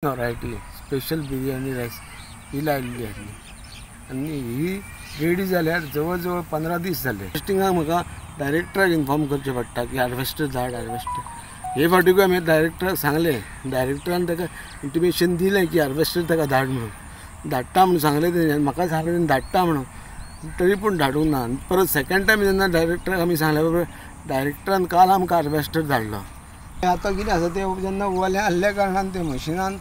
Variety special biryani rice ही लायिल्ली आसली आनी ही रेडी जाल्यार जवळ जवळ 15 दीस जाले. हार्वेस्टिंगाक म्हाका डायरेक्टराक इन्फॉर्म करचें पडटा की हार्वेस्टर धाड, हार्वेस्टर. हे फावटीकूय हांवें डायरेक्टराक सांगलें, डायरेक्टरान ताका इंटिमेशन दिलें की हार्वेस्टर ताका धाड म्हणून, धाडटा म्हणून सांगलें तेणें, म्हाका सांगलें धाडटा म्हणून, तरी पूण धाडूंक ना. परत सेकंड टायम जेन्ना डायरेक्टराक आमी सांगलें बरोबर डायरेक्टरान काल आमकां हार्वेस्टर धाडलो. आतां कितें आसा तें जेन्ना वलें आहल्या कारणान तें मशिनान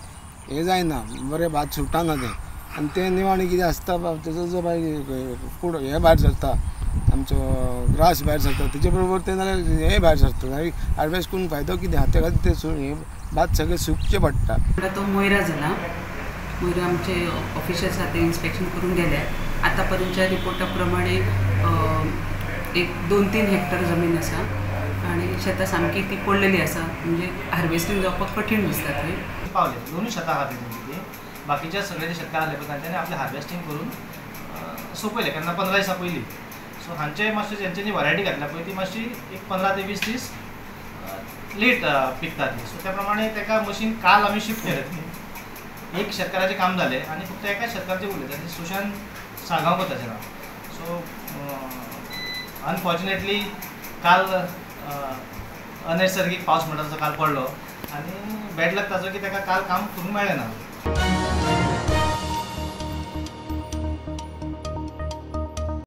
हें जायना, बरें भात सुटना तें, आनी तें निमाणें कितें आसता तेजो जो मागीर फूड हें भायर सरता, आमचो ग्रास भायर सरता, तेजे बरोबर तें नाल्यार हें भायर सरता, मागीर हार्वेस्ट करून फायदो कितें आसा? त्या खातीर तें हें भात सगळें सुकचें पडटा. तो मोयरा जाला, मोयरा आमचे ऑफिशर्स आसा ते इन्स्पेक्शन करून गेले. आतां पर्यंतच्या रिपोर्टा प्रमाणे एक 2-3 हेक्टर जमीन आसा आनी शेतां सामकी ती पडलेली आसा, म्हणजे हार्वेस्टींग जावपाक कठीण दिसता थंय. पावले दोनूय शेतां आहा ती, बाकीच्या सगळे जे शेतकार आसले पळय तांच्यांनी आपलें हार्वेस्टींग करून सोंपयलें केन्ना 15 दिसां पयलीं. सो हांचे मातशें जेंच्यांनी जी व्हरायटी घातल्या पळय ती मातशी एक 15 ते 20 दीस लेट पिकता ती. सो त्या प्रमाणे ताका मशीन काल आमी शिफ्ट केलें, ती एक शेतकाराचें काम जालें आनी फक्त एकाच शेतकाराचें उरलें, ताचें सुशांत साळगांवकर ताचें नांव. सो अनफॉर्च्युनेटली काल अनैसर्गीक पावस म्हणटा तो काल पडलो आनी बॅड लक ताचो की ताका काल काम करूंक मेळ्ळें ना.